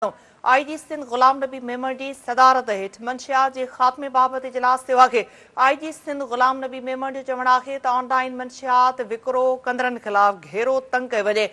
آء جي سنڌ غلام نبي ميمڻ جي صدارت هيٺ منشيات جي خاتمي بابت اجلاس ٿيو آهي. آء جي سنڌ غلام نبي ميمڻ جو چوڻ آهي ته آن لائين منشيات وڪرو ڪندڙن خلاف گهيرو تنگ ڪيو وڃي.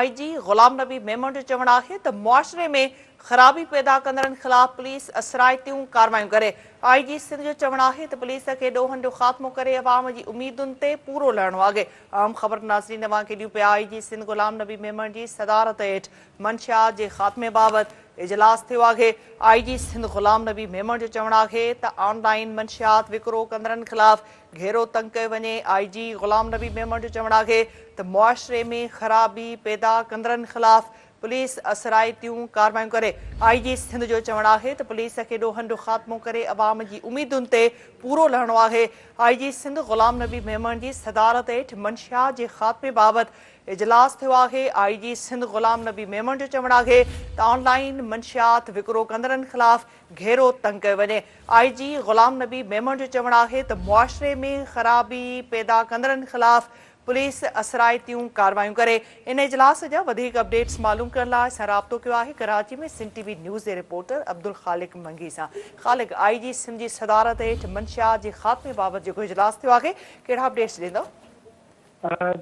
آء جي غلام نبي ميمڻ جو چوڻ آهي ته معاشري ۾ خرابي پيدا ڪندڙن خلاف پوليس اثرائتيون ڪارروايون ڪري. آء جي سنڌ جو چوڻ آهي ته پوليس کي ڏوهن جو خاتمو ڪري عوام جي اميدن تي پورو لهڻو آهي. اهم خبر ناظرين اوهان کي ڏيون پيا آء جي سنڌ غلام نبي ميمڻ جي صدارت هيٺ منشيات جي خاتمي بابت اجلاس ٿيو آهي. آء جي سنڌ غلام نبي ميمڻ جو چوڻ آهي ته آن لائين منشيات وڪرو ڪندڙن خلاف گهيرو تنگ ڪيو وڃي. آء جي غلام نبي ميمڻ جو چوڻ آهي ته معاشري ۾ خرابي پيدا ڪندڙن خلاف پوليس اثرائتيون ڪارروايون ڪري. آء جي سنڌ جو چوڻ آهي ته پوليس کي ڏوهن جو خاتمو ڪري عوام جي اميدن تي پورو لهڻو آهي. آء جي سنڌ غلام نبي ميمڻ جي صدارت هيٺ منشيات جي خاتمي بابت اجلاس ٿيو آهي. آء جي سنڌ غلام نبي ميمڻ جو چوڻ آهي ته آن لائين منشيات وڪرو ڪندڙن خلاف گهيرو تنگ ڪيو وڃي. آء جي غلام نبي ميمڻ جو چوڻ آهي ته معاشري ۾ خرابي پيدا ڪندڙن خلاف پوليس اثرائتيون ڪارروايون ڪري. ان اجلاس جا وڌيڪ اپڊيٽس معلوم ڪرڻ لاء اسان رابطو ڪيو آهي ڪراچي ۾ سنڌ ٽي وي نيوز جي رپورٽر عبدالخالق منگي سان. خالق، آء جي سنڌ جي صدارت هيٺ منشيات جي خاتمي بابت جيڪو اجلاس ٿيو آهي ڪهڙا اپڊيٽس ڏيندؤ؟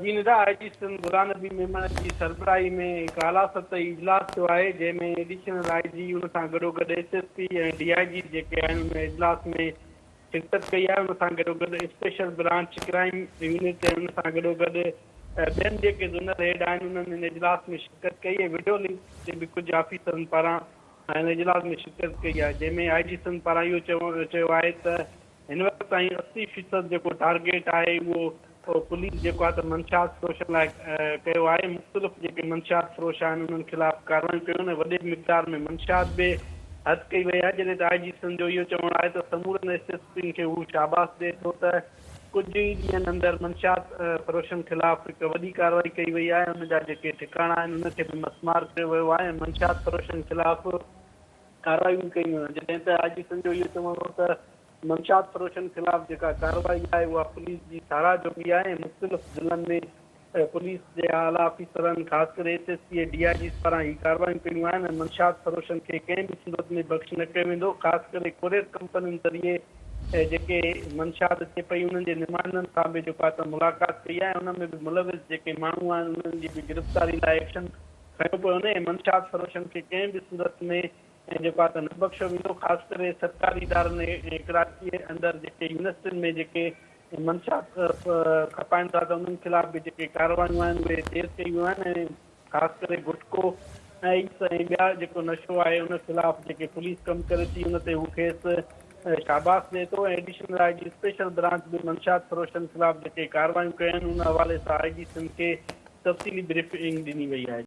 جي ندا آء جي سنڌ غلام نبي ميمڻ جي سربراهي ۾ هڪ اعليٰ سطحي اجلاس ٿيو آهي جنهن ۾ ايڊيشنل I جي ان سان گڏوگڏ S S P ۽ D I Gs جيڪي آهن ان اجلاس ۾ شرڪت ڪئي آهي ان سان گڏوگڏ اسپيشل برانچ ڪرائيم يونٽ ۽ ان سان گڏوگڏ ٻين جيڪي زونل هيڊ آهن انهن ان اجلاس ۾ شرڪت ڪئي ۽ وڊيو لنڪ تي به ڪجهه آفيسرن پاران هن اجلاس ۾ شرڪت ڪئي آهي جنهن ۾ آء جي سنڌ پاران اهو چيو آهي ته هن وقت تائين 80 فيصد جيڪو ٽارگيٽ آهي اهو پوليس جيڪو آهي ته منشيات فروشن لاء ڪيو آهي مختلف جيڪي منشيات فروش آهن انهن خلاف ڪارروايون ڪيون ۽ وڏي مقدار ۾ منشيات به هٿ ڪئي وئي آهي جڏهن ته آء جي سنڌ جو اهو چوڻ آهي ته سمورن ايس ايس پين کي هو شاباس ڏئي ٿو ته ڪجهه ئي ڏينهن اندر منشيات فروشن خلاف هڪ وڏي ڪارروائي ڪئي وئي آهي ان جا جيڪي ٺڪاڻا آهن ان کي به مسمار ڪيو ويو آهي ۽ منشيات فروشن خلاف ڪارروايون ڪيون ويون جڏهن ته آء جي سنڌ جو اهو چوڻ هو ته منشيات فروشن خلاف جيڪا ڪارروائي آهي اها پوليس جي ساراهه جوڳي آهي ۽ مختلف ضلعن ۾ پوليس جي اعليٰ آفيسرن خاص ڪري S S P ۽ D I Gs پاران هي ڪارروايون ڪيون آهن ۽ منشيات فروشن کي ڪنهن به صورت ۾ بخش نه ڪيو ويندو خاص ڪري ڪوريئر ڪمپنين ذريعي جيڪي منشيات اچي پئي انهن جي نمائندن سان به جيڪو آهي ته ملاقات ڪئي آهي ۽ ان ۾ به ملوث جيڪي ماڻهو آهن انهن جي به گرفتاري لاء ايڪشن کنيو پيو وڃي ۽ منشيات فروشن کي ڪنهن به صورت ۾ جيڪو آهي ته نه بخشيو ويندو خاص ڪري سرڪاري ادارن ۽ ڪراچي اندر جيڪي يونيورسٽين ۾ جيڪي منشيات کپائن ٿا ته انهن خلاف به جيڪي ڪارروايون آهن اهي تيز ڪيون ويون آهن ۽ خاص ڪري گٽڪو ۽ ايس ۽ ٻيا جيڪو نشو آهي ان خلاف جيڪي پوليس ڪم ڪري ٿي ان تي هو کيس شاباس ڏئي ٿو ۽ ايڊيشنل I جي اسپيشل برانچ به منشيات فروشن خلاف جيڪي ڪارروايون ڪيون آهن ان حوالي سان آء جي سنڌ کي تفصيلي بريفنگ ڏني وئي آهي.